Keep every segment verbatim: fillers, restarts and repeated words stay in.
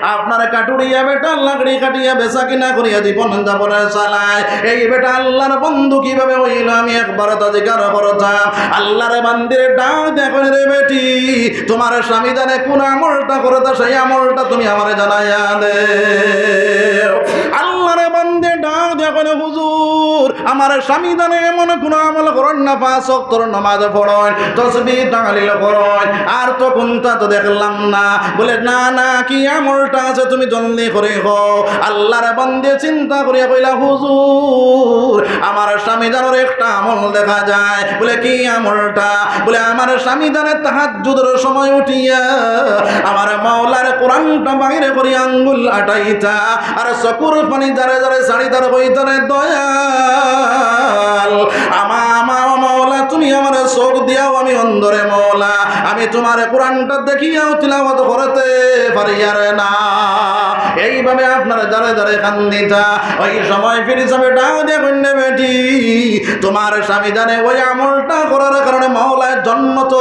আপনার কাঠুরিয়া বেটা লাকড়ি কাটিয়া বেচা কিনা করিয়া জীবন যাপন চালায়। এই বেটা আল্লাহর বন্ধু কিভাবে হইল, আমি একবার তা জিকার করতাম। আল্লাহর বান্দিরে ডাক দেখো রে বেটি, তোমার স্বামী জানে কোন আমলটা করতা, সেই আমলটা তুমি আমারে জানাইয়া দে। আল্লাহর বান্দি ডাক দেখো রে হুজুর, আমার স্বামী জানে এমন কোন আমল করইন না, পাঁচ ওয়াক্তর নামাজ পড়ইন, তসবিহ তাহলিল করইন, আর তো কোনটা তো দেখলাম না। বলে, না, না, কি আমলটা আছে তুমি জলদি করি কও। আল্লাহর বান্দি চিন্তা করিয়া কইলা, হুজুর, আমার স্বামী জানর একটা আমল দেখা যায়। বলে, কি আমলটা? বলে, আমার স্বামী জানে তাহাজ্জুদর সময় উঠিয়া আমার মাওলার কোরআনটা বাইরে করি আঙ্গুল আটাইতা, আর চকুর পানি জারে জারে ছাড়িতা আর কইতা রে, দয়াল, আমা-, আমা-, ও মাওলা, তুমি আমার চোখ দিয়াও আমি অন্ধরে মাওলা, আমি তোমার কোরআনটা দেখিয়াও তিলাওয়াত করতে পারিয়ার না। এইভাবে আপনার জারে জারে কান্দিতা। ওই সময় ফিরি সাবে ডাক দিয়া কইন রে বেটি, তোমার স্বামী জানে ওই আমলটা করার কারণে মাওলায় জন্নত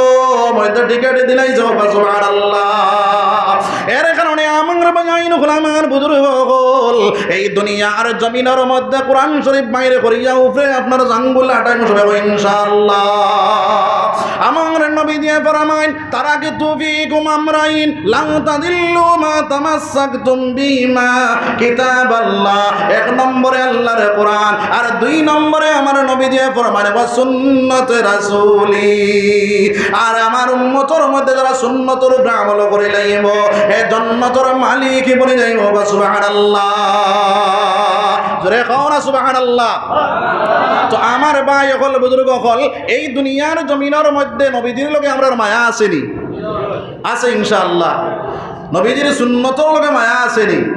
মধ্যে টিকিট দিলাইছে। সুবহানাল্লাহ। এর কারণে আমার ভাইয়াইন অকল, আমার বুজুর্গ অকল, এই দুনিয়ার জমিনর মধ্যে কোরআন শরীফ বাইরে করিয়া উপরে আপনার আঙ্গুল আটাইন সবে, ইনশাআল্লাহ। আমার নবী দিয়া ফরমাইন, তারাকতু ফিকুম আমরাইন লান তাদিল্লু মা তামাসসাকতুম বিহিমা কিতাবাল্লাহ। এক নম্বরে আল্লাহর কোরআন, আর দুই নম্বরে আমার নবী দিয়া ফরমাইন, ওয়া সুন্নতে রাসূলি। আর আমার উম্মতর মধ্যে যারা সুন্নতর উপরে আমল করি লাইব, এ জন্নতর মালিক বনি যাইব। সুবহানাল্লাহ। জোরে কও না সুবহানাল্লাহ। তো আমার ভাই অকল, বুজুর্গ অকল, এই দুনিয়ার জমিনর মধ্যে নবীজির লগে আমরার মায়া আছে নি? আছে ইনশাআল্লাহ। নবীজির সুন্নতর লগে মায়া আছে নি?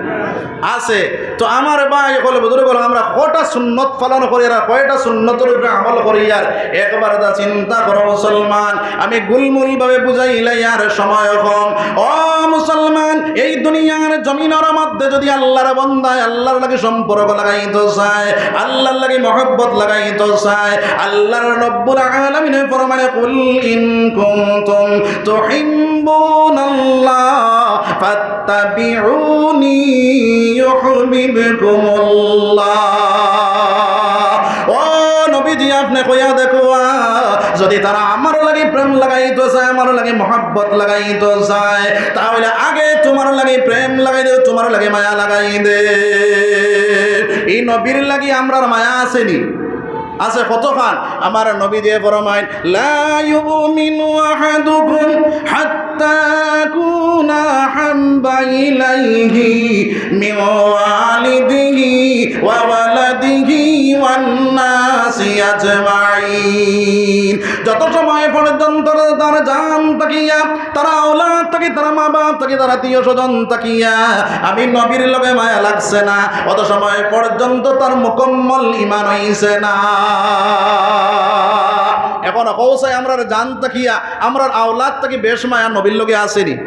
আছে। তো আমার ভাই অকল, বুজুর্গ অকল, আমরা কয়টা সুন্নত পালন করি আর কয়টা সুন্নতর উপরে আমল করি আর একবার তা চিন্তা করো মুসলমান। আমি গুলমুল ভাবে বুঝাইলাই আর সময় কম। ও মুসলমান, এই দুনিয়ার জমিনর মধ্যে যদি আল্লাহর বান্দায় আল্লাহর লাগি সম্পর্ক লাগাইতো চায়, আল্লাহর লাগি মহব্বত লাগাইতো চায়, আল্লাহর রব্বুল আলামিনে ফরমানে, কুল ইন কুনতুম তুহিব্বুনাল্লাহ ফাত্তাবিউনি ইউহবিবকুমুল্লাহ। ও নবীজি, আপনে কইয়া দেখো, আ, যদি তারা আমার লাগি প্রেম লাগাইতো চায়, আমার লাগি মহব্বত লাগাইতো চায়, তাহলে আগে তোমার লাগি প্রেম লাগাই দে, তোমার লাগি মায়া লাগাই দে। এই নবীর লাগি আমরার মায়া আছে নি? আছে কতখান? আমার নবীজিয়ে ফরমাইন, লা ইউমিনু আহাদুকুম হাত্তা আকুনা আহাব্বা ইলাইহি মিন ওয়ালিদিহি ওয়া ওয়ালাদিহি ওয়ান নাসি আজমাইন। যত সময় পর্যন্ত তার জান থাকিয়া, তার আওলাদ থাকি, তার মা বাপ থাকি, তার আত্মীয় স্বজন থাকিয়া আমি নবীর লগে মায়া লাগছে না, অত সময় পর্যন্ত তার মুকম্মল ঈমান অইছে না। এখন কও চাই, আমরার জান থাকিয়া, আমরার আওলাদ থাকি বেশ মায়া নবীর লগে আছে নি?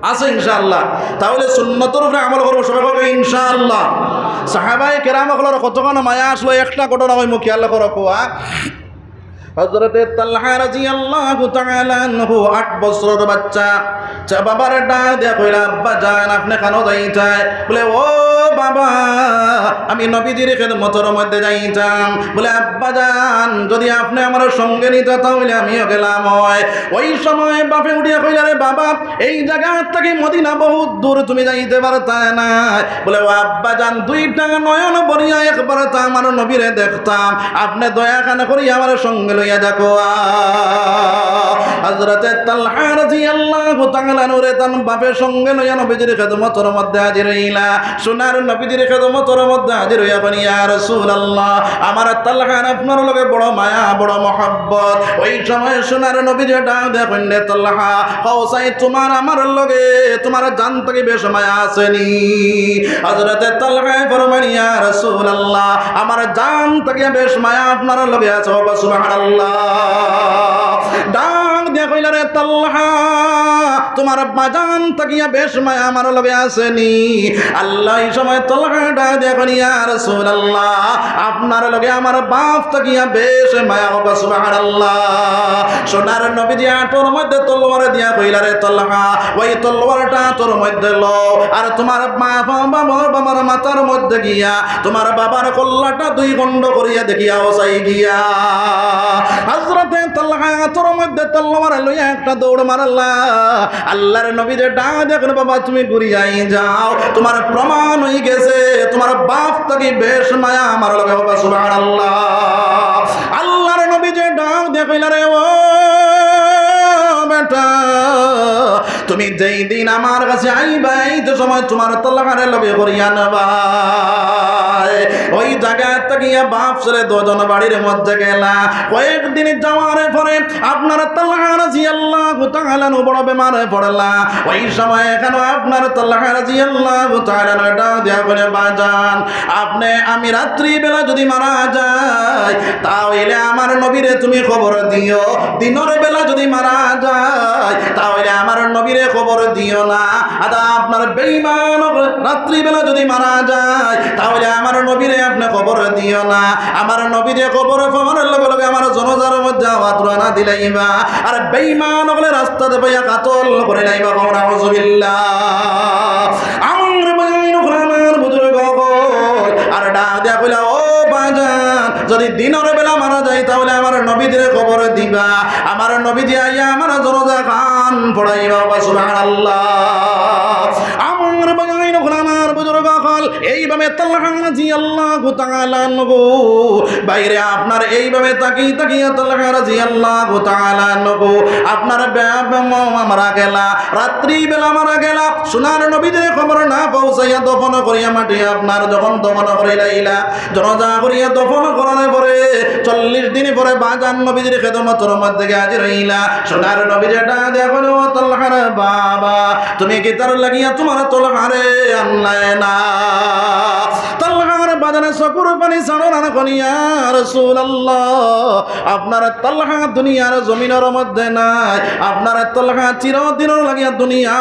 আছে ইনশাআল্লাহ। তাহলে সুন্নতর উপরে আমল করবো সবে, কও ইনশাআল্লাহ। সাহাবায়ে কেরাম অকলর কতখান মায়া আছলো, একটা ঘটনা কইমু, খেয়াল করো। কুয়া হযরতে তালহা রাদিয়াল্লাহু তাআলা আনহু আট বছরর বাচ্চা, চা-, বাবারে ডাক দিয়া কইলা, "আব্বা জান, আপনে কানো যাইতায়?" বলে, "ও বাবা, আমি নবীজির খেদমতর মধ্যে যাইতাম।" বলে, "আব্বা জান, যদি আপনে আমার সঙ্গে নিতা, তাহলে আমিও গেলাম অয়।" ওই সময় বাপে উঠিয়া কইলা, "রে বাবা, এই জাগা থাকি মদিনা বহুত দূর, তুমি যাইতে পারতায় না।" বলে, "ও আব্বা জান, দুইটা নয়ন ভরিয়া একবার তো আমার নবীরে দেখতাম, আপনে দয়া খান করি আমার সঙ্গে লইয়া যাকো।" হযরতে তালহা রাদিয়াল্লাহু তাআলা আনহুরে তান বাপে সঙ্গে লইয়া নবীজির খেদমতর মধ্যে হাজির অইলা। সোনার নবীজির খেদমতর মধ্যে হাজির অইয়া কইন, "ইয়া রাসূলুল্লাহ, আমার তালহার আপনার লগে বড় মায়া, বড় মহব্বত।" ওই সময় সোনার নবীজি ডাক দিয়া কইন, "রে তালহা, কও চাই তোমার আমার লগে, তোমার জান থাকি বেশ মায়া আছে নি?" হযরতে তালহায় ফরমাইন, "ইয়া রাসূলুল্লাহ, আমার জান থাকি বেশ মায়া আপনার লগে আছে।" কও সুবহানাল্লাহ। ডাক দিয়া কইলা, "রে তালহা, তুমার বাজান থাকিয়া বেশ মায়া আমার লগে আছে নি?" আল্লাহ, এই সময় তালহা ডাক দিয়া কইন, "ইয়া রাসূলুল্লাহ, আপনার লগে আমার বাপ থাকিয়া বেশ মায়া।" কও সুবহানাল্লাহ। সোনার নবীজি আঁটর মধ্যে তলোয়ার দিয়া কইলা, "রে তালহা, ওই তলোয়ারটা আঁটর মধ্যে লও, আর তুমার বাপ, বাবার মাথার মধ্যে গিয়া তুমার বাবার কল্লাটা দুই খণ্ড করিয়া দেখিয়া আও চাই গিয়া।" হযরতে তালহা আঁটর মধ্যে তলোয়ার লইয়া একটা দৌড় মারলা। আল্লাহর নবীরে ডাক দিয়া কইন, "বাবা, তুমি ঘুরিয়াই যাও, তুমার প্রমাণ অই গেছে, তুমার বাপ থাকি বেশ মায়া আমার লগে।" কও সুবহানাল্লাহ। আল্লাহর নবীরে ডাক দিয়া কইলা, "রে ও বেটা, তুমি যেই দিন আমার কাছে আইবায়, এইতো সময় তুমার তালহারে লগে করিয়া নিবায়।" ওই জাগা থাকিয়া বাপ ছেলে দুইজন বাড়ির মধ্যে গেলা। কয়েকদিন যাওয়ার পরে আপনার তালহা রাদিয়াল্লাহু তাআলা আনহু বড় বেমারে পড়লা। ওই সময় এখানো আপনার তালহা রাদিয়াল্লাহু তাআলা আনহু ডাক দিয়া কইন, "বাজান, আপনে আমি রাত্রিবেলা যদি মারা যাই, তা অইলে আমার নবীরে তুমি খবর দিও। দিনর বেলা যদি মারা যাই, তা অইলে আমার নবীরে খবর দিও না।" আদা আপনার বেঈমান অকল রাত্রিবেলা যদি মারা যাই, তা অইলে আমার নবীরে আপনে খবর দিও না। আমার নবীরে খবর পাওয়ার লগে লগে আমার জানাজার মধ্যে আওয়াজ রওয়ানা দিলাইবা। আর বেঈমান অকলে রাস্তাত পাইয়া কাতল করিলাইবা। কও নাউজুবিল্লাহ। আমার ভাইয়াইন অকল, আমার বুজুর্গ অকল, আর ডাক দিয়া কইলা, "ও বাজান, যদি দিনর বেলা মারা যাই, তা অইলে আমার নবীজিরে খবর দিবা, আমার নবীজি আইয়া আমার জানাজা খান পড়াইবা।" কও সুবহানাল্লাহ। আমার ভাইয়াইন অকল, আমার বুজুর্গ অকল, এইভাবে তালহা রাদিয়াল্লাহু তাআলা আনহু বাইরে আপনার এইভাবে তাকিয়া তাকিয়া তালহা রাদিয়াল্লাহু তাআলা আনহু আপনার বে-, বে-, ম-, মারা গেলা, রাত্রিবেলা মারা গেলা। সোনার নবীজিরে খবর না পৌঁছাইয়া দফন করিয়া মাটি আপনার যখন দফন করিলাইলা, জানাজা করিয়া দফন করার পরে চল্লিশ দিন পরে বাজান নবীজির খেদমতর মধ্যে হাজির অইলা। সোনার নবীজিরে ডাক দিয়া কইন, "ও তালহার বাবা, তুমি কিতার লাগিয়া তুমার তালহারে আনলায় না?" তালহার বাজানে চকুর পানি ছাড়ন আর কইন, "ইয়া রাসূলুল্লাহ, আপনার তালহা দুনিয়ার জমিনর মধ্যে নাই, আপনার তালহা চিরদিনর লাগিয়া দুনিয়া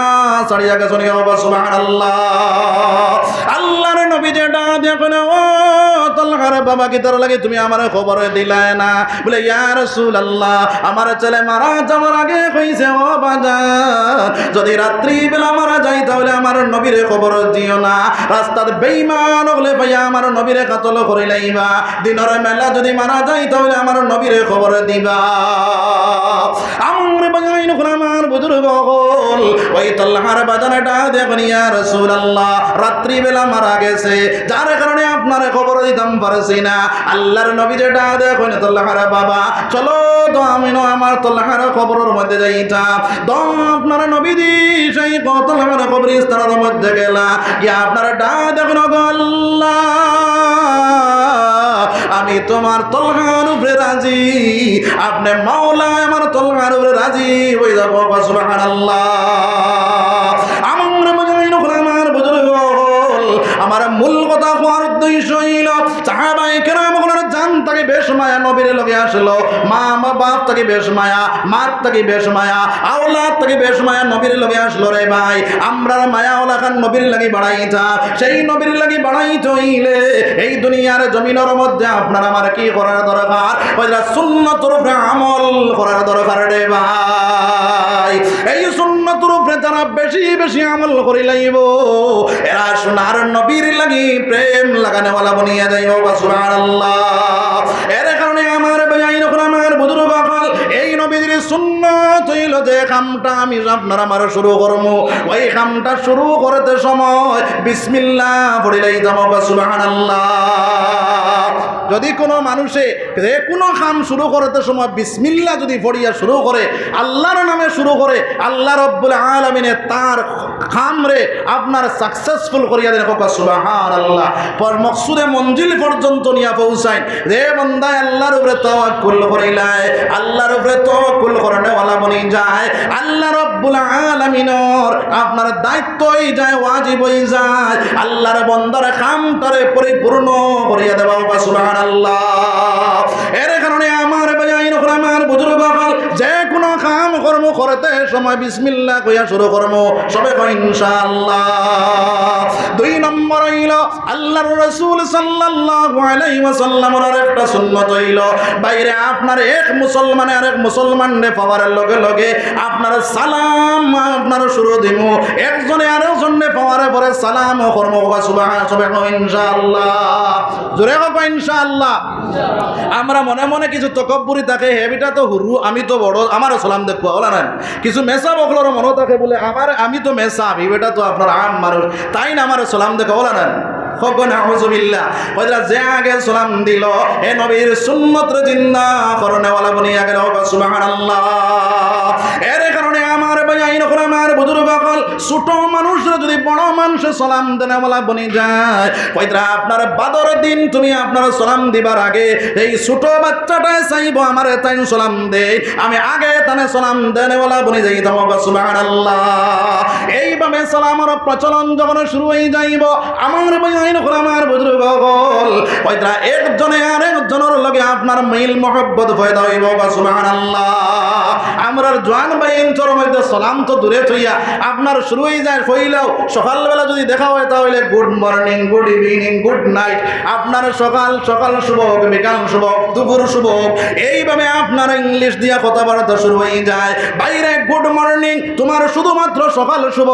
ছাড়িয়া গেছইন।" কও সুবহানাল্লাহ। আল্লাহর নবীজিরে ডাক দিয়া কইন, "ও তালহার বাবা, কিতার লাগি তুমি আমারে খবর দিলায় না?" বলে, "ইয়া রাসূলুল্লাহ, আমার ছেলে মারা যাওয়ার আগে কইছে, ও বাজান, যদি রাত্রিবেলা মারা যাই, তা অইলে আমার নবীরে খবর দিও না। রাস্তাত বেঈমান অকলে পাইয়া আমার নবীরে কাতল করিলাইবা। দিনর বেলা যদি মারা যাই, তা অইলে আমার নবীরে খবর দিবা।" আমার ভাইয়াইন অকল, আমার বুজুর্গ অকল, ওই তালহার বাজানে ডাক দিয়া কইন, "ইয়া রাসূলুল্লাহ, রাত্রিবেলা মারা গেছে, যার কারণে আপনারে খবর দিতাম পারছি না।" আল্লাহর নবীজিরে ডাক দিয়া কইন, "তালহার বাবা, চলো তো, আমি নু আমার তালহার কবরর মধ্যে যাইতাম।" তো আপনার নবীজি সেই তালহার কবরস্থানর মধ্যে গেলা, গিয়া আপনার ডাক দিয়া কইন, "গো আল্লাহ, আমি তুমার তালহার উপরে রাজি, আপনে মাওলা আমার তালহার উপরে রাজি অইযাও।" কও সুবহানাল্লাহ। আমার ভাইয়াইন অকল, আমার বুজুর্গ অকল, আমার মূল কথা কওয়ার উদ্দেশ্য অইলো, সাহাবায়ে কেরাম অকলর জান থাকি বেশ মায়া নবীর লগে আছিল, মা, মা বাপ থাকি বেশ মায়া, মাত থাকি বেশ মায়া, আওলাদ থাকি বেশ মায়া নবীর লগে আছিল রে ভাই। আমরার মায়া অলাখান নবীর লাগি বাড়াইতাম, সেই নবীর লাগি বাড়াইতে অইলে এই দুনিয়ার জমিনর মধ্যে আপনার আমার কি করার দরকার? কইরা সুন্নতর উপরে আমল করার দরকার রে ভাই। এই সুন্নতর উপরে যারা বেশি বেশি আমল করিলাইবো, এরা সোনার নবীর লাগি প্রেম লাগানেওয়ালা বনিয়া যাইবো। সুবহানাল্লাহ। এর কারণে আমার ভাইয়াইন অকল, আমার বুজুর্গ অকল, এই নবীজির সুন্নত অইলো যে কামটা আমি আপনার আমার শুরু করমু, ওই কামটা শুরু করতে সময় বিসমিল্লাহ পড়িলাইতাম। সুবহানাল্লাহ। যদি কোনো মানুষে যে কোনো কাম শুরু করতে সময় বিসমিল্লাহ যদি পড়িয়া শুরু করে, আল্লাহর নামে শুরু করে, আল্লাহ রব্বুল আলামিনে তার কামরে আপনার successful করিয়া দেন। কও সুবহানাল্লাহ। পর মকসুদে মঞ্জিল পর্যন্ত নিয়া পৌঁছাইন। যে বান্দায় আল্লাহর উপরে তাওয়াক্কুল করিলায়, আল্লাহর উপরে তাওয়াক্কুল করানেওয়ালা বনি যায়, আল্লাহ রব্বুল আলামিনর আপনার দায়িত্ব অই যায়, ওয়াজিব অই যায়, আল্লাহর বন্দার কামটারে পরিপূর্ণ করিয়া দেওয়া। সুবহানাল্লাহ। এর কারণে আমার ভাইয়াইন অকল, আমার বুজুর্গ অকল, যে কোনো কাম কর্ম করতে সময় বিসমিল্লাহ কইয়া শুরু করমু। সবে কই ইনশাআল্লাহ। দুই নম্বর অইলো আল্লাহর রাসূল সাল্লাল্লাহু আলাইহি ওয়াসাল্লামর আরেকটা সুন্নত অইলো, বাইরে আপনার এক মুসলমানে আরেক মুসলমানরে পাওয়ার লগে লগে আপনার সালাম আপনার শুরু দিমু। একজনে আরেকজনরে পাওয়ার পরে সালাম করমু। সুবহান, সবে কই ইনশাআল্লাহ। জোরে কও ইনশাআল্লাহ। আমরা মনে মনে কিছু তকব্বুরি থাকে, "হে বেটা তো হুরু, আমি তো বড়, আমারে সালাম দেউক্কা", অলা নায়? কিছু মেসাব অকলর মনো থাকে বুলে, "আমার, আমি তো মেসাব, ই বেটা তো আপনার আম মানুষ, তাইন আমারে সালাম দেউক্কা", অলা নায়? কও নাউজুবিল্লাহ। কইরা যে আগে সালাম দিলো, হে নবীর সুন্নতরে জিন্দা করনেওয়ালা বনিয়া গেলো। সুবহানাল্লাহ। এর কারণে আমার ভাইয়াইন অকল, আমার বুজুর্গ অকল, ছোট মানুষরে যদি বড় মানুষে সালাম দেনেওয়ালা বনি যায়, কইরা আপনার বাদর দিন তুমি আপনার সালাম দিবার আগে এই ছোট বাচ্চাটায় চাইবো আমারে তাইন সালাম দেইন, আমি আগে তানে সালাম দেনেওয়ালা বনি যাইতাম। সুবহানাল্লাহ। এইভাবে সালামর প্রচলন যখন শুরু অই যাইবো, আমার ভাইয়াইন অকল, আমার বুজুর্গ অকল, কইরা একজনে আরেকজনর লগে আপনার মিল মহব্বত পয়দা অইবো। সুবহানাল্লাহ। আমরার জোয়ান ভাইয়াইন্তর মধ্যে সালাম তো দূরে থইয়া, আপনার শুরু অই যায় পয়লাউ, সকালবেলা যদি দেখা অয় তা অইলে good morning, good evening, good night, আপনার সকাল, সকাল শুভ হোক, বিকাল শুভ হোক, দুপুর শুভ হোক, এইভাবে আপনার ইংলিশ দিয়া কথাবার্তা শুরু অই যায়। বাইরে good morning, তোমার শুধুমাত্র সকাল শুভ,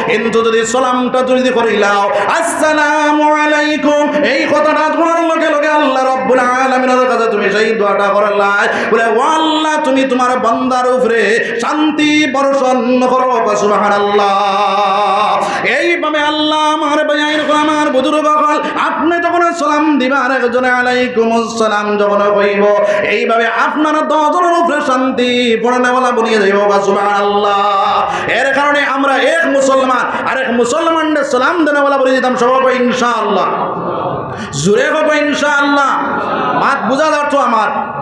কিন্তু যদি সালামটা যদি করিলাও, "আসসালামু আলাইকুম", এই কথাটা কওয়ার লগে লগে আল্লাহ রাব্বুল আলামিনর কাছে তুমি সেই দোয়াটা করলায়, বুলে, "ও আল্লাহ, তুমি তোমার বান্দার উপরে শান্তি বর্ষণ করো।" সুবহানাল্লাহ। এইভাবে আল্লাহ, আমার ভাইয়াইন অকল, আমার বুজুর্গ অকল, আপনে যখন সালাম দিবা, আরেকজনে "আলাইকুমুস সালাম" যখন কইবো, এইভাবে আপনার দশ জনর উপরে শান্তি পড়নেওয়ালা বনিয়া যাইবো। সুবহানাল্লাহ। এর কারণে আমরা এক মুসলমান আরেক মুসলমানরে সালাম দেনেওয়ালা বনি যাইতাম। সবে কই ইনশাআল্লাহ। জোরে কও ইনশাআল্লাহ। মাত বুজা যার তো আমার?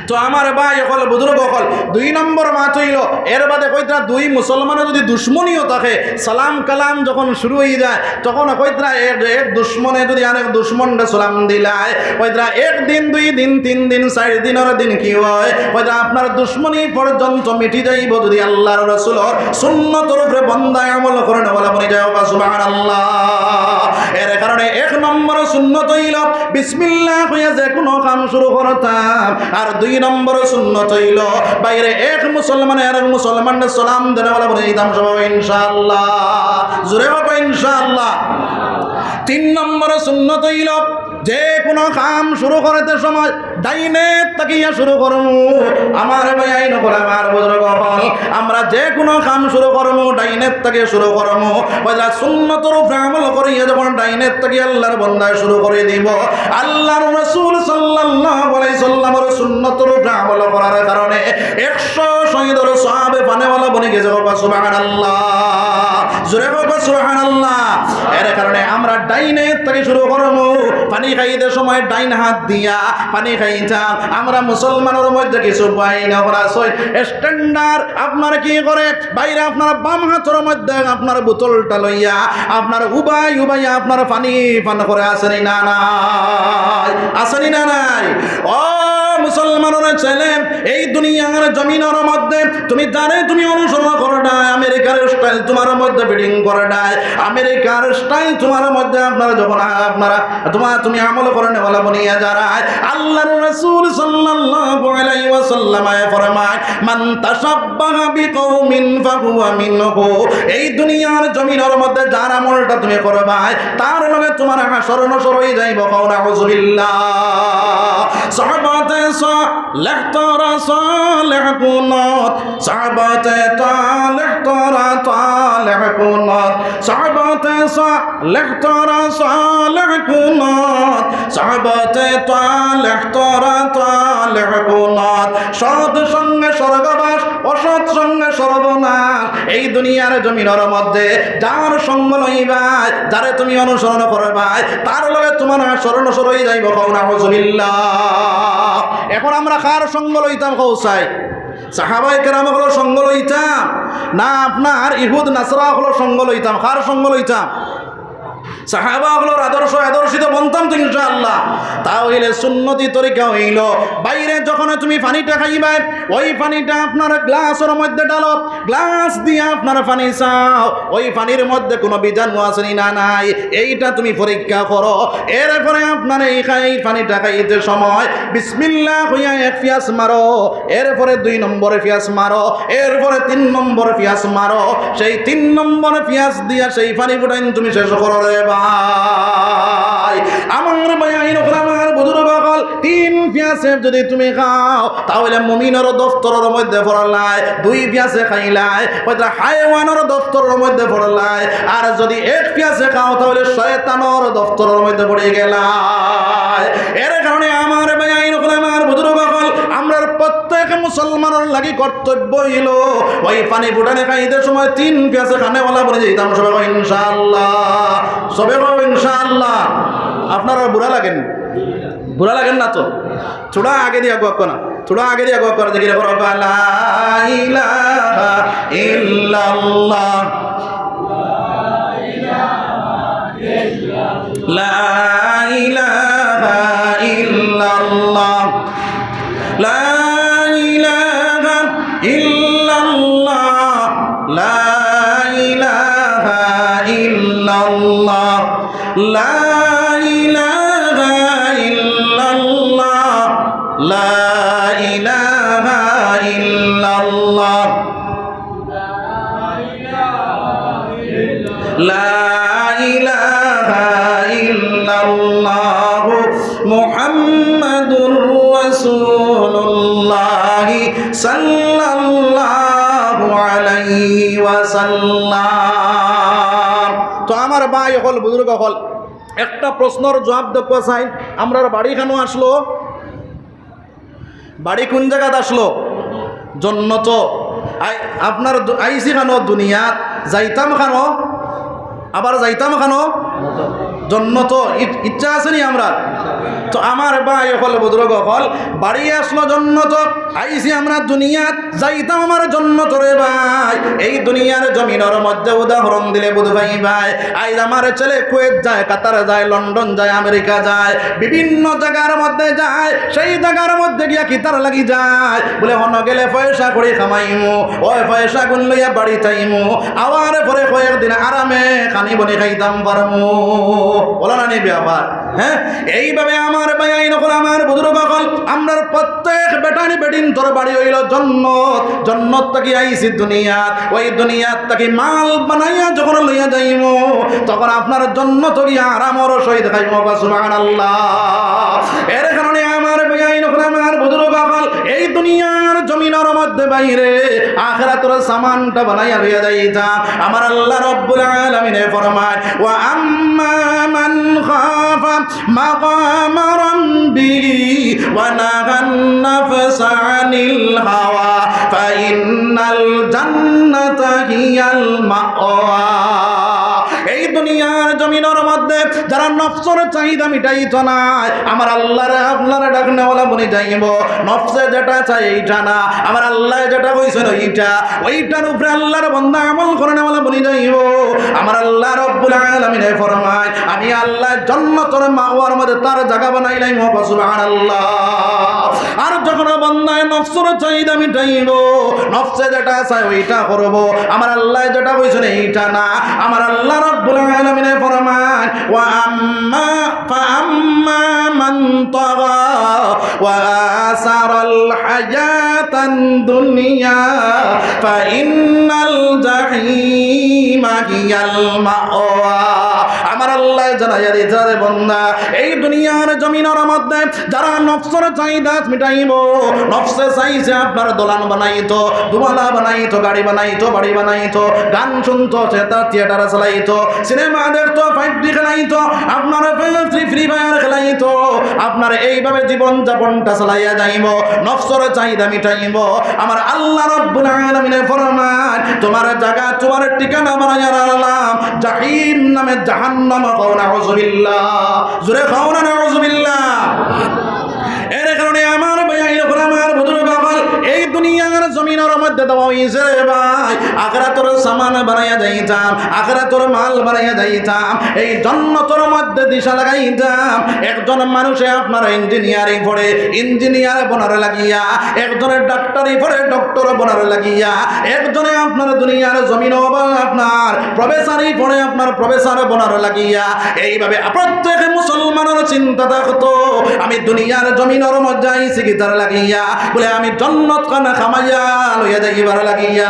তো আমার ভাই অকল, বুজুর্গ অকল, দুই নম্বর মাত অইলো, এর বাদে কইরা দুই মুসলমানর যদি দুশমনিও থাকে, সালাম কালাম যখন শুরু অই যায়, তখন কইরা এক, এক দুশমনে যদি আরেক দুশমনরে সালাম দিলায়, কইরা এক দিন, দুই দিন, তিন দিন, চাইর দিনর দিন কি অয়, কইরা আপনার দুশমনি পর্যন্ত মিটি যাইবো যদি আল্লাহর রাসূলর সুন্নতর উপরে বান্দায় আমল করনেওয়ালা বনি যায়। সুবহানাল্লাহ। এর কারণে এক নম্বর সুন্নত অইলো বিসমিল্লাহ কইয়া যে কোনো কাম শুরু করতাম। আর দুই নম্বর সুন্নত অইলো বাইরে এক মুসলমানে আরেক মুসলমানরে সালাম দেনেওয়ালা বনি যাইতাম। সবে ইনশাআল্লাহ। জোরে কও ইনশাআল্লাহ। তিন নম্বর সুন্নত অইলো যে কোনো কাম শুরু করতে সময় ডাইনে থাকিয়া শুরু করমু। আমার ভাইয়াইন অকল, আমার বুজুর্গ অকল, আমরা যে কোনো কাম শুরু করমু, ডাইনে থাকিয়া শুরু করমু। কইরা সুন্নতর উপরে আমল করিয়া যখন ডাইনে থাকিয়া আল্লাহর বান্দায় শুরু করি দিবো, আল্লাহর রাসূল সাল্লাল্লাহু আলাইহি ওয়াসাল্লামর সুন্নতর উপরে আমল করার কারণে একশো শহীদর সওয়াবে পানেওয়ালা বনি গেছে। কও সুবহানাল্লাহ। জোরে কও সুবহানাল্লাহ। এর কারণে আমরা ডাইনে থাকি শুরু করমু। পানি খাইতে সময় ডাইন হাত দিয়া পানি খাইতাম। আমরা মুসলমানর মধ্যে কিছু বাইন অকল আছে, standard, আপনার কি করে, বাইরে আপনার বাম হাতর মধ্যে আপনার বোতলটা লইয়া আপনার উবাই উবাই আপনার পানি পান করে, আছে নি না নাই? আছে নি না নাই? ও মুসলমানর ছেলে, এই দুনিয়ার জমিনর মধ্যে তুমি যারে তুমি অনুসরণ করো না, আমেরিকার স্টাইল তোমার মধ্যে ফিটিং করে না, আমেরিকার স্টাইল তোমার মধ্যে আপনারা যখন আপনারা তোমার তুমি আমল করনেওয়ালা বনিয়া যারা, আল্লাহর রাসূল সাল্লাল্লাহু আলাইহি ওয়াসাল্লাম ফরমায়, "মান তাশাব্বাহা বিকাওমিন ফাহুয়া মিনহু।" এই দুনিয়ার জমিনর মধ্যে যার আমলটা তুমি করবায়, তার লগে তোমার হাশর নশর অই যাইবো। কও নাউজুবিল্লাহ। সাহাবাতে সালেহ তারা সালেহ কুনাত, সাহাবাতে তালেহ তারা তালেহ কুনাত, সাহাবাতে সালেহ তারা সালেহ কুনাত, সাহাবাতে তালেহ তারা তালেহ কুনাত। সৎ সঙ্গে স্বর্গবাস, অসৎ সঙ্গে সর্বনাশ। এই দুনিয়ার জমিনর মধ্যে যার সঙ্গ লইবায়, যারে তুমি অনুসরণ করবায়, তার লগে তোমার হাশর নশর অই যাইবো। কও নাউজুবিল্লাহ। এখন আমরা কার সঙ্গ লইতাম কও চাই? সাহাবায়ে কেরাম অকলর সঙ্গ লইতাম, না আপনার ইহুদ নাসারা অকলর সঙ্গ লইতাম? কার সঙ্গ লইতাম? সাহাবা অকলর আদর্শ আদর্শিত বনতাম তো ইনশাআল্লাহ। তাইলে সুন্নতি তরিকা অইলো, বাইরে যখন তুমি পানিটা খাইবায়, ওই পানিটা আপনার গ্লাসর মধ্যে ঢালো, গ্লাস দিয়া আপনার পানি চাও, ওই পানির মধ্যে কোনো বীজাণু আছে নি না নাই, এইটা তুমি পরীক্ষা করো। এরপরে আপনার এই খাই, পানিটা খাইতে সময় বিসমিল্লাহ কইয়া এক পিয়াস মারো, এরপরে দুই নম্বরে পিয়াস মারো, এরপরে তিন নম্বরে পিয়াস মারো। সেই তিন নম্বরে পিয়াস দিয়া সেই পানি ফুটাইন তুমি শেষ করো রে ভাই। আমার ভাইয়াইন অকল, আমার বুজুর্গ অকল, তিন পিয়াসে যদি তুমি খাও, তাইলে মুমিনর দফতরর মধ্যে পড়লায়, দুই পিয়াসে খাইলায়, হয়তো হায়ওয়ানর দফতরর মধ্যে পড়লায়, আর যদি এক পিয়াসে খাও, তাইলে শয়তানর দফতরর মধ্যে পড়ি গেলায়। এর কারণে আমার ভাইয়াইন অকল, আমার বুজুর্গ অকল, আমরার প্রত্যেক মুসলমানর লাগি কর্তব্য অইলো, ওই পানি ফুটানি খাইতে সময় তিন পিয়াসে খানেওয়ালা বনি যাইতাম। সবে কও ইনশাআল্লাহ, সবে কও ইনশাআল্লাহ। আপনারার বুরা লাগের নি? বুরা লাগের না তো? থুড়া আগেদি আগুয়াউক্কা না, থুড়া আগেদি আগুয়াউক্কা না, জিকির করো, লা ইলাহা ইল্লাল্লাহ, লা ইলাহা ইল্লাল্লাহ, লা ইলাহা ইল্লাল্লাহ, লা ইলাহা ইল্লাল্লাহ। লা ইলাহা ইল্লাল্লাহ, লা ইলাহা ইল্লাল্লাহ, লা ইলাহা ইল্লাল্লাহ, মুহাম্মাদুর রাসূলুল্লাহ সাল্লাল্লাহু আলাইহি ওয়াসাল্লাম। তো আমার ভাই অকল, বুজুর্গ অকল, একটা প্রশ্নর জুয়াব দেউক্কা চাই, আমরার বাড়ি খানো আছলো? বাড়ি কুন জাগাত আছলো? জন্নত। আই-, আপনার দু-, আইছি খানো দুনিয়াত, যাইতাম খানো, আবার যাইতাম খানো জন্নত। ই-, ইচ্ছা আছে নি আমরার? তো আমার ভাই অকল, বুজুর্গ অকল, বাড়ি আছলো জন্নত, আইছি আমরা দুনিয়াত, যাইতাম আমার জন্নত রে ভাই। এই দুনিয়ার জমিনর মধ্যে উদাহরণ দিলে বুঝ পাইবায়। আইজ আমার ছেলে কুয়েত যায়, কাতার যায়, লন্ডন যায়, আমেরিকা যায়, বিভিন্ন জাগার মধ্যে যায়। সেই জাগার মধ্যে গিয়া কিতার লাগি যায়? বুলে, হনো গেলে পয়সা কড়ি কামাইমু, ওই পয়সাগুন লইয়া বাড়িত আইমু, আওয়ার পরে কয়েকদিন আরামে খানি বনি খাইতাম পারমু। অলা না নি ব্যাপার? হ্যাঁ, এইভাবে আমার ভাইয়াইন অকল, আমার বুজুর্গ অকল, আমরার প্রত্যেক বেটাইন বেটিন্তর বাড়ি অইলো জন্নত। জন্নত থাকি আইছি দুনিয়াত, ওই দুনিয়াত থাকি মাল বানাইয়া যখন লইয়া যাইমু, তখন আপনার জন্নত গিয়া আরামর সহিত খাইমু। কও সুবহানাল্লাহ। এর কারণে আমার ভাইয়াইন অকল, আমার বুজুর্গ অকল, এই দুনিয়ার জমিনর মধ্যে বাইরে আখিরাতর সামানটা বানাইয়া লইয়া যাইতাম। আমার আল্লাহ রাব্বুল আলামিনে ফরমায়, ওয়া আম্মা মান খাফা মাকামা রাব্বিহি ওয়া নাহান নাফসা আনিল হাওয়া ফাইন্নাল জান্নাতা হিয়াল মাওয়া। এই দুনিয়ার জমিনর মধ্যে যারা নফসর চাহিদা মিটাইতো নায়, আমার আল্লাহরে আপনারে ডাকনেওয়ালা বনি যাইবো। নফসে যেটা চায় এইটা না, আমার আল্লায় যেটা কইছইন ওইটা, ওইটার উপরে আল্লাহর বন্দা আমল করনেওয়ালা বনি যাইবো। আমার আল্লাহ রাব্বুল আলামিনে ফরমায়, আমি আল্লাহ জন্নতর মাওয়ার মধ্যে তার জাগা বানাইলাইমু। কও সুবহানাল্লাহ। আর যখন বন্দায় নফসর চাহিদা মিটাইবো, নফসে যেটা চায় ওইটা করবো, আমার আল্লায় যেটা কইছইন এইটা না, আমার আল্লাহ রাব্বুল আলামিনে ফরমায়, ওয়া আম্মা, ফা আম্মা মান তাগা ওয়া আসারাল হায়াতাদ দুনিয়া ফাইন্নাল জাহিমা হিয়াল মাওয়া। আমার আল্লায় জানাইয়া দিছে, রে বন্দা, এই দুনিয়ার জমিনর মধ্যে যারা নফসর চাহিদা মিটাইবো, নফসে চাইছে আপনার দলান বানাইতো, দুবালা বানাইতো, গাড়ি বানাইতো, বাড়ি বানাইতো, গান শুনতো, সেটা থিয়েটার চালাইতো, সিনেমা দেখতো, ফাইভ ডি খেলাইতো, আপনার ফ্রি, ফ্রি ফায়ার খেলাইতো, আপনার এইভাবে জীবন যাপনটা চালাইয়া যাইবো, নফসর চাহিদা মিটাইবো। আমার আল্লাহ রাব্বুল আলামিনে ফরমায়, তোমার জাগা, তোমার ঠিকানা বানাইয়া রাখলাম জাহিম নামে জাহান্নাম। কও নাউজুবিল্লাহ। জোরে কও না নাউজুবিল্লাহ। এর কারণে আমার ভাইয়াইন অকল, আমার বুজুর্গ অকল, এই দুনিয়ার জমিনর মধ্যে দেওয়া অইছে রে ভাই, আখেরাতর সামান বানাইয়া যাইতাম, আখেরাতর মাল বানাইয়া যাইতাম, এই জন্নতর মধ্যে দিশা লাগাইতাম। একজন মানুষে আপনার ইঞ্জিনিয়ারিং পড়ে, ইঞ্জিনিয়ার বনার লাগিয়া, একজনে ডাক্তারি পড়ে, ডক্টর বনার লাগিয়া, একজনে আপনার দুনিয়ার জমিন আপনার প্রফেসরি পড়ে, আপনার প্রফেসর বনার লাগিয়া। এইভাবে প্রত্যেক মুসলমানর চিন্তা থাকতো, আমি দুনিয়ার জমিনর মধ্যে আইছি কিতার লাগিয়া, বলে আমি জন্নত খানা কামাইয়া লইয়া যাইবার লাগিয়া।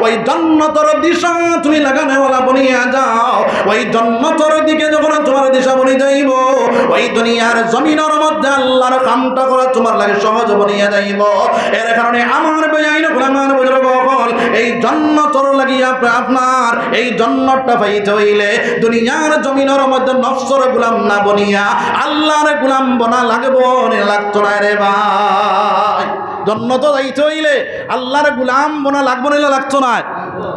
ওই জন্নতর দিশা তুমি লাগানেওয়ালা বনিয়া যাও। ওই জন্নতর দিকে যখন তোমার দিশা বনি যাইবো, ওই দুনিয়ার জমিনর মধ্যে আল্লাহর কামটা করা তোমার লাগি সহজ বনিয়া যাইবো। এর কারণে আমার বেআইন হকল, আমার বুজুর্গ হকল, এই জন্নতর লাগিয়া আপনার এই জন্নতটা পাইতে অইলে দুনিয়ার জমিনর মধ্যে নফসর গোলাম না বনিয়া আল্লাহর গোলাম বনা লাগবো নি লাগতো নায় রে ভাই? জন্নতো যাইতে অইলে আল্লাহর গোলাম বনা লাগবো নি লাগতো নায়?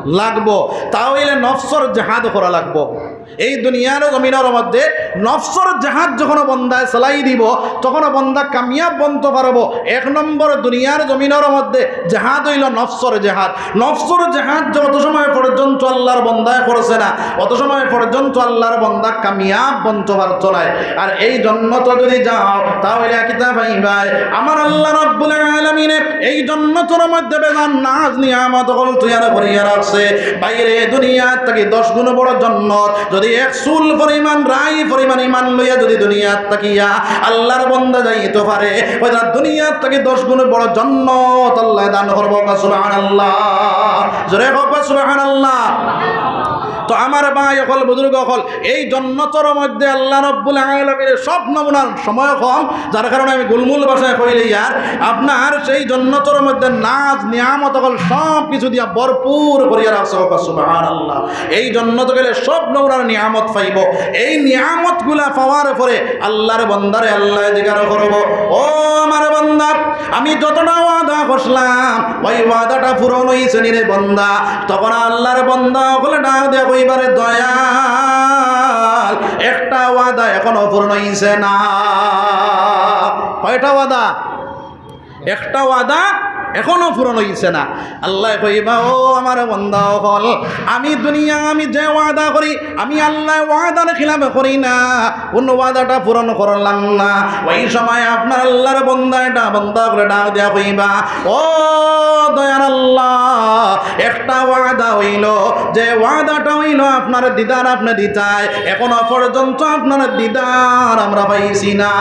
লাগবো। তা অইলে নফসর জেহাদ করা লাগবো। এই দুনিয়ার জমিনর মধ্যে নফসর জেহাদ যখন বন্দায় চালাই দিবো, তখন বন্দা কামিয়াব বনতো পারবো। এক নম্বর দুনিয়ার জমিনর মধ্যে জেহাদ অইলো নফসর জেহাদ। নফসর জেহাদ যত সময় পর্যন্ত আল্লাহর বন্দায় করছে না, অত সময় পর্যন্ত আল্লাহর বন্দা কামিয়াব বনতো পারতো নায়। আর এই জন্নতো যদি যাও, তা অইলে কিতা পাইবায়? আমার আল্লাহ রাব্বুল আলামিনে এই জন্নতর মধ্যে বেজান নাজ নিয়ামত হকল তৈয়ার করিয়া রাখছে। বাইরে দুনিয়ার থাকি দশ গুণ বড় জন্নত। যদি এক চুল পরিমাণ, রাই পরিমাণ ইমান লইয়া যদি দুনিয়ার থাকিয়া আল্লাহর বন্দা যাইতো পারে, ওই তার দুনিয়ার থাকি দশ গুণ বড় জন্নত আল্লাহ দান করবো। সুবহানাল্লাহ। জোরে কও সুবহানাল্লাহ। তো আমার ভাই হকল, বুজুর্গ হকল, এই জন্নতর মধ্যে আল্লাহ রাব্বুল আলামিনের সব নমুনার সময় কম, যার কারণে আমি গুলমুল ভাষায় কইলে ইয়ার, আপনার সেই জন্নতর মধ্যে নাজ নিয়ামত হকল সব কিছু দিয়া ভরপুর করিয়া রাখছে। কও সুবহানাল্লাহ। এই জন্নত গেলে সব নমুনার নিয়ামত পাইবো। এই নিয়ামতগুলা পাওয়ার পরে আল্লাহর বন্দারে আল্লাহ জিজ্ঞাসা করবো, "ও আমার বন্দা, আমি যতটা ওয়াদা করছিলাম, ওই ওয়াদাটা পূরণ অইছে নি রে বন্দা?" তখন আল্লাহর বন্দা হকলে ডাক দিয়া কইবা রে দয়াল, একটা ওয়াদা এখনো পূরণ অইছে না। কয়টা ওয়াদা? একটা ওয়াদা এখনো পূরণ অইছে না। আল্লায় কইবা, "ও আমার বন্দা হকল, আমি দুনিয়া আমি যে ওয়াদা করি, আমি আল্লায় ওয়াদার খিলাফ করি না, কোন ওয়াদাটা পূরণ করলাম না।" ওই সময় আপনার আল্লাহর বন্দা এটা বন্দা হকলে ডাক দিয়া কইবা, "ও দয়ার আল্লাহ, একটা ওয়াদা অইলো, যে ওয়াদাটা অইলো আপনার দিদার আপনে দিতায়, এখনো পর্যন্ত আপনার দিদার আমরা পাইছি না,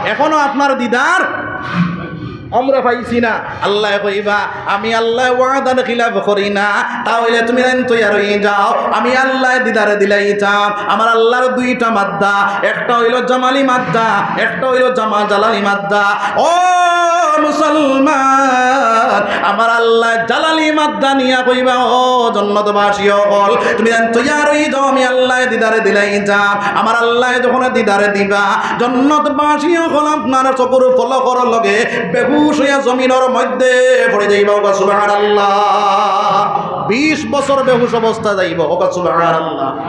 এখনো আপনার দিদার আমরা পাইছি না।" আল্লায় কইবা, "আমি আল্লায় ওয়াদার খিলাফ করি না, তা অইলে তুমি যেন তৈয়ার অই যাও, আমি আল্লায় দিদারে দিলাইতাম।" আমার আল্লাহর দুইটা মাদ্দা, একটা অইলো জামালি মাদ্দা, একটা অইলো জামা জালালি মাদ্দা। ও মুসলমান, আমার আল্লায় জালালি মাদ্দা নিয়া কইবা, "ও জন্নতবাসী হকল, তুমি যেন তৈয়ার অই যাও, আমি আল্লায় দিদারে দিলাইতাম।" আমার আল্লায় যখন দিদারে দিবা, জন্নতবাসী হকল আপনার চকুর পলকর লগে বেহুশ অইয়া জমিনর মধ্যে পড়ি যাইবা। কও সুবহানাল্লাহ। বিশ বছর বেহুশ অবস্থা যাইবো। কও সুবহানাল্লাহ।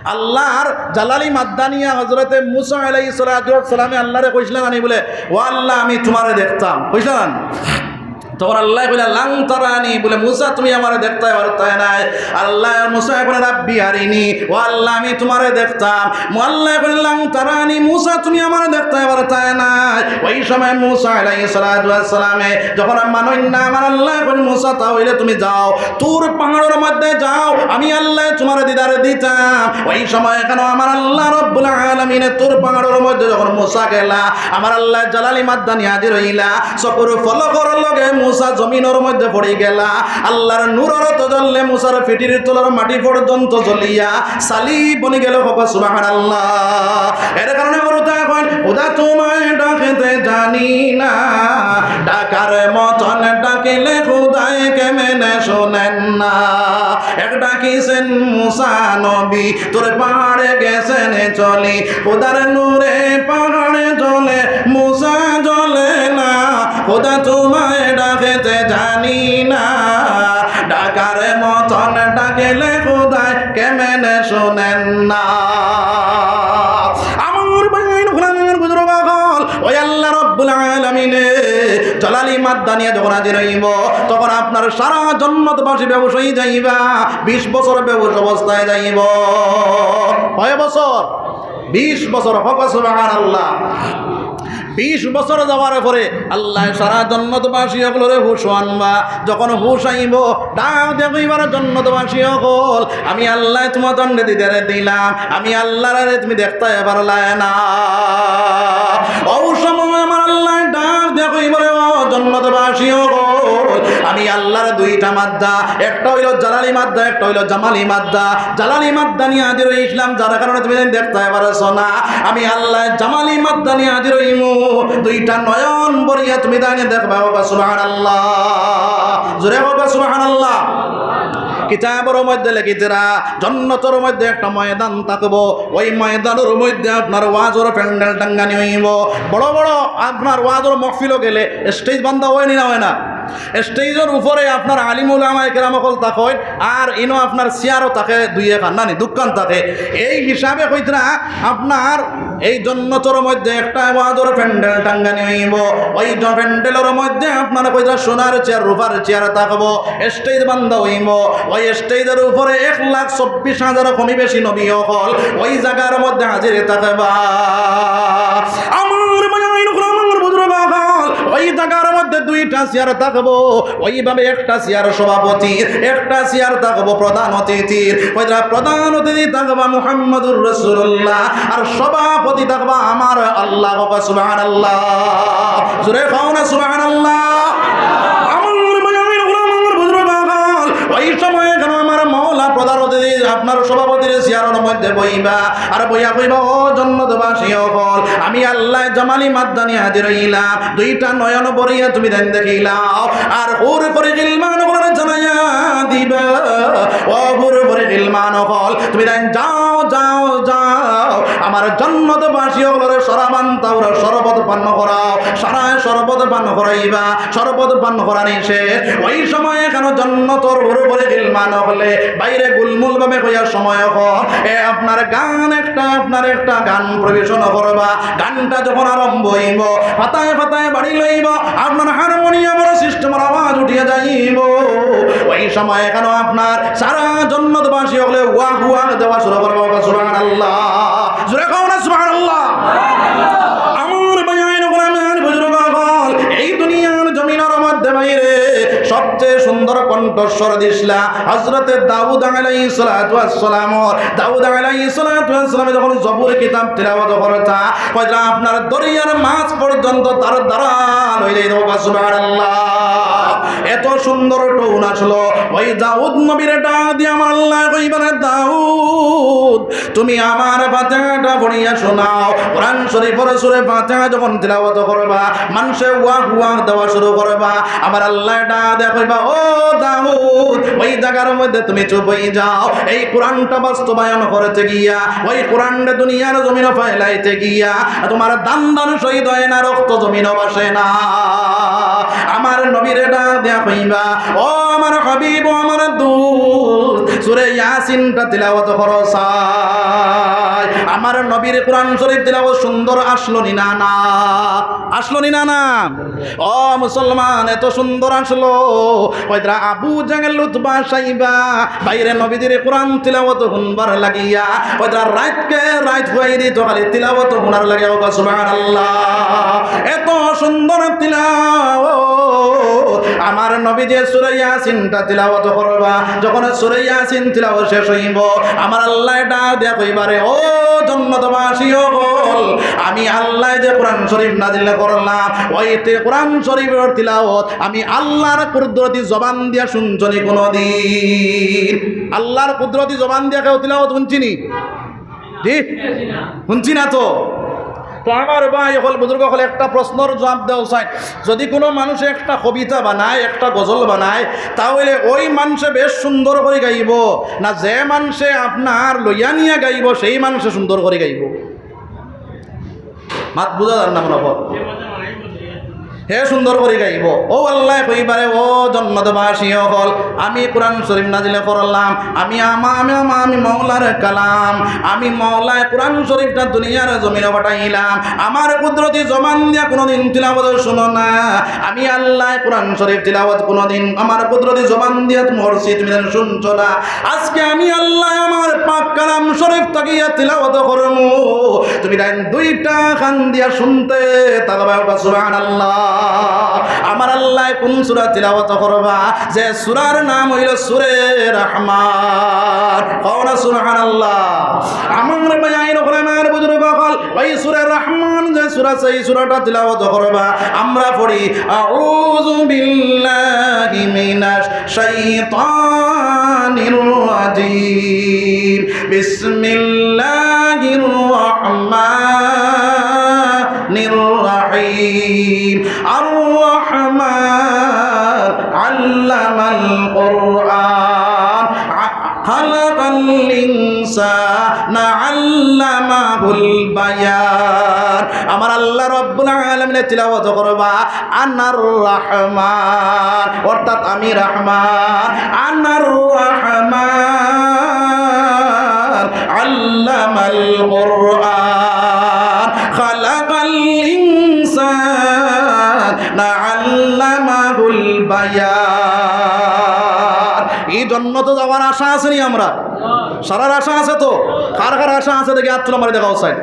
আল্লাহর জালালি মাদ্দা নিয়া হযরতে মুসা আলাইহিস সালাতু ওয়াস সালামে আল্লাহরে কইছিলা নি বলে, "ও আল্লাহ, আমি তুমারে দেখতাম।" কইছিলা নি? তখন আল্লায় কইলা, "লান তারানি", বলে, "মুসা, তুমি আমারে দেখতায় পারতায় নায়।" আল্লায়, মুসায় কইলা, "রাব্বি আরিনি", ও আল্লাহ, আমি তুমারে দেখতাম। মু-, আল্লায় কইলা, "লান তারানি", মুসা, তুমি আমারে দেখতায় পারতায় নায়। ওই সময় মুসা আলাইহিস সালাতু ওয়াস সালামে যখন মানইন না, আমার আল্লায় কইলা, "মুসা, তা অইলে তুমি যাও, তুর পাহাড়র মধ্যে যাও, আমি আল্লায় তুমারে দিদারে দিতাম।" ওই সময় কেন আমার আল্লাহ রাব্বুল আলামিনে তুর পাহাড়র মধ্যে যখন মুসা গেলা, আমার আল্লায় জালালি মাদ্দা নিয়া হাজির অইলা, চকুর পলকর লগে মুসা জমিনর মধ্যে পড়ি গেলা। আল্লাহর নূরর তজল্লে মুসার পিঠির তলর মাটি পর্যন্ত জ্বলিয়া ছালি বনি গেল। কও সুবহানাল্লাহ। এর কারণে বড় তাই কইন, "খুদা তুমায় ডাকতে জানি না, ডাকার মতন ডাকিলে খুদায় কেমনে শুনেন না।" এক ডাকিছেন মুসা নবী, তুর পাহাড়ে গেছেন চলি, খুদার নূরে পাহাড়ে জ্বলে, মুসা জ্বলে না। খুদা তুমায় ডাকতে জানি না, ডাকার মতন ডাকিলে খুদায় কেমনে শুনেন না। আমার ভাই, আমার বুজুর্গ হকল, ওই আল্লাহ রাব্বুল আলামিনে জালালি মাদ্দা নিয়া যখন হাজির অইবো, তখন আপনার সারা জন্নতবাসী বেহুশ অই যাইবা, বিশ বছর বেহুশ অবস্থায় যাইবো। কয় বছর? বিশ বছর। কউক্কা সুবহানাল্লাহ। বিশ বছর যাওয়ার পরে আল্লায় সারা জন্নতবাসী অকলরে হুশ আনবা। যখন হুশ আইবো, ডাক দিয়া কইবা, জন্নতবাসী অকল, আমি আল্লায় তুমার জন্য দিদারে দিলাম, আমি আল্লারে তুমি দেখতায় পারলায় না। অউ সময় আমার আল্লায় ডাক দিয়া কইবা, রে ও জন্নতবাসী অকল, আমি আল্লার দুইটা মাদ্দা, একটা অইলো জালালি মাদ্দা, একটা অইলো জামালি মাদ্দা। জালালি মাদ্দা নিয়া হাজির অইছলাম, যার কারণে তুমি দেখতায় পারছো না। আমি আল্লায় জামালি মাদ্দা নিয়া হাজির অইমু, দুইটা নয়ন ভরিয়া তুমি তাইন দেখবায়। কউক্কা সুবহানাল্লাহ, জোরে কউক্কা সুবহানাল্লাহ। কিতাবর মধ্যে লেখিতরা, জন্নতর মধ্যে একটা ময়দান থাকবো, ওই ময়দানর মধ্যে আপনার ওয়াজর প্যান্ডেল টাঙ্গানি অইবো। বড় বড় আপনার ওয়াজর মহফিলো গেলে স্টেজ বান্ধা অয়নি না অয় না? স্টেজর উপরে আপনার আলিম উলামায়ে কেরাম অকল থাকইন, আর ইনো আপনার চেয়ারও থাকে দুই একখান, না নি, দুইখান থাকে। এই হিসাবে কইতরা আপনার এই জন্নতর মধ্যে একটা ওয়াজর প্যান্ডেল টাঙ্গানি অইবো। ওই জ-, প্যান্ডেলর মধ্যে আপনার কইতরা সোনার চেয়ার, রূপার চেয়ার থাকবো, স্টেজ বান্ধা অইবো। ওই স্টেজর উপরে এক লাখ চব্বিশ হাজার কমি বেশি নবী অকল ওই জাগার মধ্যে হাজির থাকবা। আমার ভাইয়াইন অকল, আমার বুজুর্গ অকল, ওই জাগার মধ্যে দুইটা চেয়ার থাকবো। ওইভাবে একটা চেয়ার সভাপতির, একটা চেয়ার থাকবো প্রধান অতিথির। কইতরা প্রধান অতিথি থাকবা মুহাম্মাদুর রাসূলুল্লাহ, আর সভাপতি থাকবা আমার আল্লাহ। কউক্কা সুবহানাল্লাহ, জোরে কও না সুবহানাল্লাহ। আমার ভাইয়াইন অকল, আমার বুজুর্গ অকল, ওই সময় কেন আমার মওলা প্রধান অতিথি আপনার সভাপতির চেয়ারর মধ্যে বইবা, আর বইয়া কইবা, ও জন্নতবাসী অকল, আমি আল্লায় জামালি মাদ্দা নিয়া হাজির অইলাম, দুইটা নয়ন ভরিয়া তুমি তাইন দেখিলাও, আর হুর পরি গিলমান অকলরে জানাইয়া দিবা, ও হুর পরি গিলমান অকল, তুমি তাইন যাও, যাও, যাও, আমার জন্নতবাসী অকলরে শরাবান তাওরা শরবত পান করাও। সারায় শরবত পান করাইবা, শরবত পান করানি শেষ। ওই সময় কেন জন্নতর হুর পরি গিলমান অকলে বাইরে গুলমুল ভাবে কইয়া সময় অখন, এ আপনার গান একটা, আপনার একটা গান পরিবেশন করবা। গানটা যখন আরম্ভ অইবো, পাতায় পাতায় বাড়ি লইবো, আপনার হারমোনিয়ামর সিস্টেমর আওয়াজ উঠিয়া যাইবো। ওই সময় কেন আপনার সারা জন্নতবাসী অকলে ওয়াহ ওয়াহ দেওয়া শুরু করবো। সুবহানাল্লাহ, জোরে কও না সুবহানাল্লাহ। আমার ভাইয়াইন অকল, আমার বুজুর্গ অকল, এই দুনিয়ার জমিনর মধ্যে বাইরে সবচেয়ে সুন্দর কণ্ঠস্বর দিছলা হযরতে দাউদ আলাইহিস সালাতু ওয়াস সালাম। দাউদ আলাইহিস সালাতু ওয়াস সালাম যখন জবুর কিতাব তিলাওয়াত করতা, কইরা আপনার দরিয়ার মাছ পর্যন্ত তার দ্বারা লই যাইতো। সুবহানাল্লাহ। এত সুন্দর টোন আসলো। ওই দাউদ নবীরে ডাক দিয়া আমার আল্লায় কইবা, রে দাউদ, তুমি আমার ফাতিহাটা পড়িয়া শোনাও। কোরআন শরীফর সূরা ফাতিহা যখন তিলাওয়াত করবা, মানষে ওয়াহ ওয়াহ দেওয়া শুরু করবা, আমার আল্লায় ডাক দিয়া কইবা, ও দাউদ, ওই জাগার মধ্যে তুমি চুপ অই যাও। এই কোরআনটা বাস্তবায়ন করতে গিয়া, ওই কোরআনটা দুনিয়ার জমিনো ফাইলাইতে গিয়া তুমার দান দান শহীদ অয় না, রক্ত জমিনো ভাসে না। আমার নবীরে ডাক দিয়া কইবা, ও আমার হাবিব, ও আমার দোস্ত, সূরা ইয়াসিনটা তিলাওয়াত করো চাই। আমার নবীর কোরআন শরীফ তিলাওয়াত সুন্দর আসলো নি না, না? আসলো নি না, না? ও মুসলমান, এত সুন্দর আসলো। কইরা আবু জেহেল, উতবা, শাইবা বাইরে নবীজির কোরআন তিলাওয়াত হুনবার লাগিয়া, কইরা রাইতকে রাইত হুয়াই দিতো খালি তিলাওয়াত হুনার লাগিয়া। ও সুবহানাল্লাহ, এত সুন্দর তিলাওয়াত। আমার নবীজি সূরা ইয়াসিনটা তিলাওয়াত করবা, যখন সূরা ইয়াসিন তিলাওয়াত শেষ অইবো, আমার আল্লায় ডাক দিয়া কইবা, রে ও জন্নতবাসী অকল, আমি আল্লায় যে কোরআন শরীফ নাজিল করলাম, ওই তে-, কোরআন শরীফর তিলাওয়াত আমি আল্লার কুদরতি জবান দিয়া হুনছো নি কুনুদিন? আল্লার কুদরতি জবান দিয়া কেউ তিলাওয়াত হুনছি নি? জি? হুনছি না তো? তো আমার ভাই অকল, বুজুর্গ অকল, একটা প্রশ্নর জুয়াব দেও চাই। যদি কুনু মানষে একটা কবিতা বানায়, একটা গজল বানায়, তা অইলে ওই মানষে বেশ সুন্দর করি গাইবো, না যে মানষে আপনার লইয়া নিয়া গাইবো, সেই মানষে সুন্দর করি গাইবো? মাত বুঝা যার না মনে হয়। হে সুন্দর করি গাইবো। ও আল্লায় কইবা রে, ও জন্নতবাসী অকল, আমি কোরআন শরীফ নাজিল করলাম, আমি আমা-, আমি আমা-, আমি মওলার কালাম, আমি মওলায় কোরআন শরীফটা দুনিয়ার জমিনো পাঠাইলাম। আমার কুদরতি জবান দিয়া কুনুদিন তিলাওয়াত হুনো না, আমি আল্লায় কোরআন শরীফ তিলাওয়াত কুনুদিন আমার কুদরতি জবান দিয়া তুমি করছি, তুমি যেন হুনছো না। আজকে আমি আল্লায় আমার পাক কালাম শরীফ তাকিয়া তিলাওয়াত করমু, তুমি তাইন দুইটা কান দিয়া হুনতে থাকবায়। সুবহানাল্লাহ। আমার আল্লায় কুন সূরা তিলাওয়াত করবা? যে সূরার নাম অইলো সূরা রহমান। কও না সুবহানাল্লাহ। আমার ভাইয়াইন অকল, আমার বুজুর্গ অকল, ওই সূরা রহমান যে সূরা, সেই সূরাটা তিলাওয়াত করবা। আমরা পড়ি, আউযু বিল্লাহি মিনাশ শাইতানির রাজীম। বিসমিল্লাহির রহমানির রহিম। আর রহমান আল্লামাল কুরআন। আ-, খালাকাল ইনসানা আল্লামাহুল বায়ান। আমার আল্লাহ রাব্বুল আলামিনে তিলাওয়াত করবা, আনার রহমান, অর্থাৎ আমি রহমান। আনার রহমান, আল্লামাল কুরআন, খালাকাল ইনসানা আল্লামাহুল বায়ান। এই জন্নতো যাওয়ার আশা আছে নি আমরা? সারার আশা আছে তো? কার কার আশা আছে দেখি আত তুলা মারি দেখাও চাই।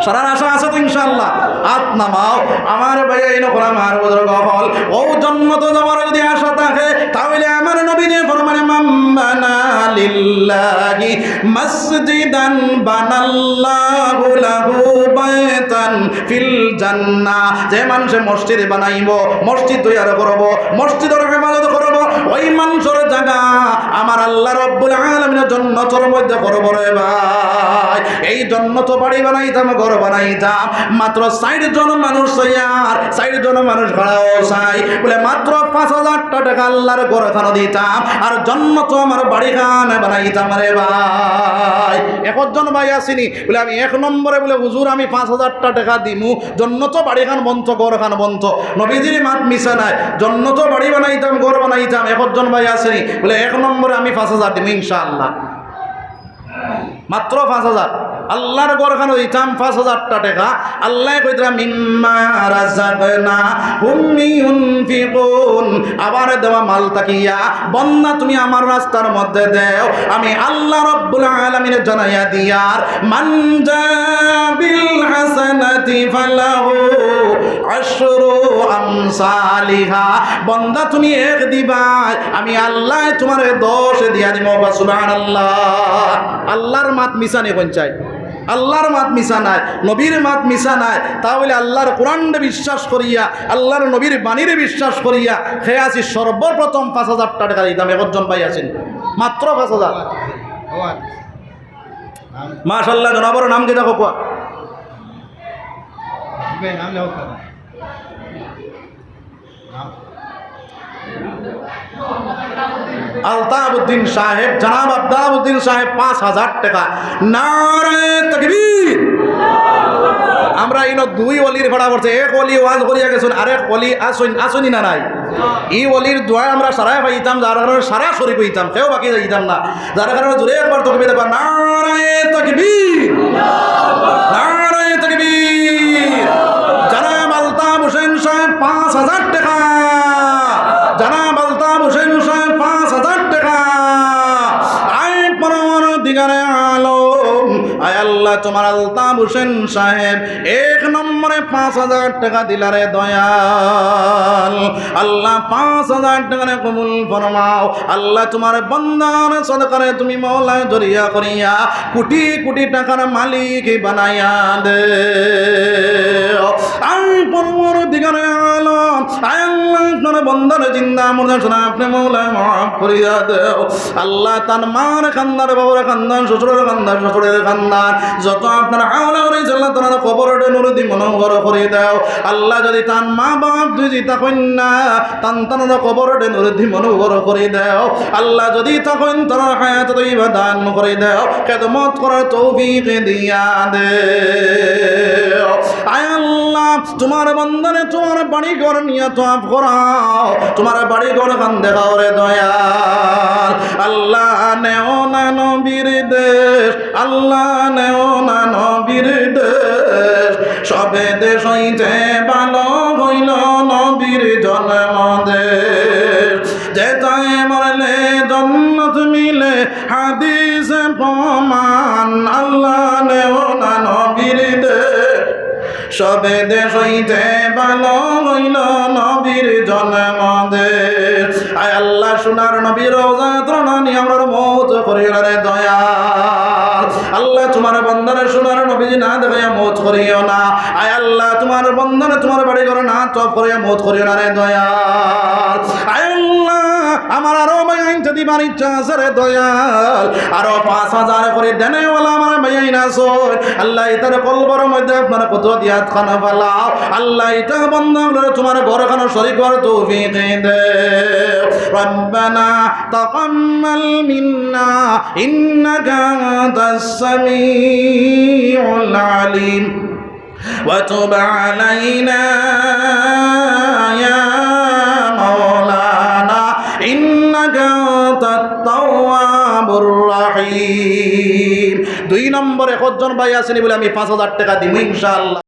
সারার আশা আছে তো ইনশাআল্লাহ? আত নামাও। আমার ভাইয়াইন অকল, আমার বুজুর্গ অকল, ও জন্নতো যাওয়ার যদি আশা থাকে, তাহলে আমার নবীজি ফরমানে, মান বানা লিল্লাহি মাসজিদান বানাল্লাহু লাহু বাইতান ফিল জান্নাহ। যে মানষে মসজিদ বানাইবো, মসজিদ তৈয়ার করবো, মসজিদর হেফাজত করবো, ওই মানষর জাগা আমার আল্লাহ রাব্বুল আলামিনে জন্নতর মধ্যে করবো রে ভাই। এই জন্নতো বাড়ি বানাইতাম, ঘর বানাইতাম, মাত্র চাইর জন মানুষ চাইয়ার, চাইর জন মানুষ খাড়াও চাই, বুলে মাত্র পাঁচ হাজারটা টেকা আল্লাহর ঘরখানো দিতাম, আর জন্নতো আমার বাড়িখান বানাইতাম রে ভাই। একজন ভাই আছি নি, বুলে আমি এক নম্বরে বুলে, হুজুর, আমি পাঁচ হাজারটা টেকা দিমু, জন্নতো বাড়িখান বনতো, ঘরখান বনতো। নবীজির মাত মিছা নায়, জন্নতো বাড়ি বানাইতাম, ঘর বানাইতাম। একজন ভাই আছি নি, বুলে এক নম্বরে আমি পাঁচ হাজার দিমু ইনশাআল্লাহ। মাত্র পাঁচ হাজার। আল্লাহর ঘরখানো দিতাম পাঁচ হাজারটা টেকা। আল্লায় কইতরা, মিম্মা রাযাকনাহুম ইউনফিকুন। আমার দেওয়া মাল থাকিয়া, বন্দা, তুমি আমার রাস্তার মধ্যে দেও। আমি আল্লাহ রাব্বুল আলামিনে জানাইয়া দিয়ার, মান জা বিল হাসানাতি ফালাহু আশরু আমসালিহা। বন্দা, তুমি এক দিবায়, আমি আল্লায় তুমারে দশ দিয়া দিমু। সুবহানাল্লাহ। আল্লাহর মাত মিছা নি কইন চাই? আল্লাহর মাত মিছা নায়, নবীর মাত মিছা নায়। তা অইলে আল্লাহর কোরআনরে বিশ্বাস করিয়া, আল্লাহর নবীর বাণীরে বিশ্বাস করিয়া, হে আছি সর্বপ্রথম পাঁচ হাজারটা টেকা দিতাম। একজন ভাই আছেন, মাত্র পাঁচ হাজার। মাশাআল্লাহ, জনাবর নাম কিতা কউক্কা? আলতাফ উদ্দিন সাহেব, জনাব আলতাফ উদ্দিন সাহেব, পাঁচ হাজার টেকা। নারায়ে তাকবীর। আমরা ইনো দুই ওলির ফাড়া পড়ছে, এক ওলি ওয়াজ করিয়া গেছইন, আরেক ওলি আছইন, আছইন নি না নাই? ই ওলির দোয়ায় আমরা সারায় পাইতাম, যার কারণে সারা শরিক অইতাম, কেউ বাকি যাইতাম না। যার কারণে জোরে একবার তকবীর দেবা, নারায়ে তাকবীর, নারায়ে তাকবীর। জনাব আলতাফ হোসেন সাহেব পাঁচ হাজার টেকা, জনাব আলতাফ হোসেন সাহেব পাঁচ হাজার টেকা। আয় পরওয়ারদিগারে আলম, আয় আল্লাহ, তুমার আলতাফ হোসেন সাহেব এক নম্বরে পাঁচ হাজার টেকা দিলারে দয়াল। আল্লাহ, পাঁচ হাজার টেকারে কবুল ফরমাও। আল্লাহ, তুমার বন্দার সদকারে তুমি মওলা জরিয়া করিয়া কুটি কুটি টেকার মালিক বানাইয়া দেও। আয় পরওয়ারদিগারে আলম, আয় আল্লাহ, আপনার বন্দার জিন্দা মুর্দা শোনা আপনি মওলা মাফ করিয়া দেও। আল্লাহ, তার মার খান্দান, বাবার খান্দান, শ্বশুরের খান্দান, শ্বশুরের খান্দান, যত আপনার আওলা রইছে, আল্লাহ, তার কবররে নূর দি মনোহর করি দেও। আল্লাহ, যদি তার মা বাপ দুই জিতা কইন না, তান তানর কবররে নূর দি মনোহর করি দেও। আল্লাহ, যদি তা কইন, তার হায়াত তৈবা দান করি দেও, খেদমত করার তৌফিক দিয়া দেও। আয় আল্লাহ, তুমার বন্দারে তুমার বাড়ি ঘর নিয়া তওয়াফ করাও, তুমার বাড়ি ঘর খান দেখাও রে দয়াল। আল্লাহ নেও না নবীর দেশ, আল্লাহ নেও না নবীর দেশ, সবে দেশ হইতে ভালো হইল নবীর জন্ম দেশ। যেথায় মরলে জন্নত মিলে, হাদিস প্রমাণ। আল্লাহ নেও না নবীর দেশ, সবে দেশ হইতে ভালো হইল নবীর জন্ম দেশ। আয় আল্লাহ, সোনার নবীর রওজা তুলনা নিয়া আমরার মউত করিও না রে দয়াল। আল্লাহ, তুমার বন্দারে সোনার নবী না দেখাইয়া মউত করিও না। আয় আল্লাহ, তুমার বন্দারে তুমার বাড়ি ঘর না তওয়াফ করিয়া মউত করিও না রে দয়াল। আয় আল্লাহ, আমার আরো ভাইয়াইন যদি বাড়িত আছে রে দয়াল, আরো পাঁচ হাজার করি দেনেওয়ালা আমার ভাইয়াইন আছে। আল্লাহ, ইতার কলবর মধ্যে আপনার কুদরতি আত খান ফালাও। আল্লাহ, ইতা বন্দা অকলরে তুমার ঘর খানো শরিক অওয়ার তৌফিক দে। ربنا تقبل منا إنك أنت السميع العليم وتب علينا يا مولانا إنك أنت التواب الرحيم। দুই নম্বরে কতজন ভাই আছেন বলে আমি পাঁচ হাজার টেকা দিমু ইনশাআল্লাহ।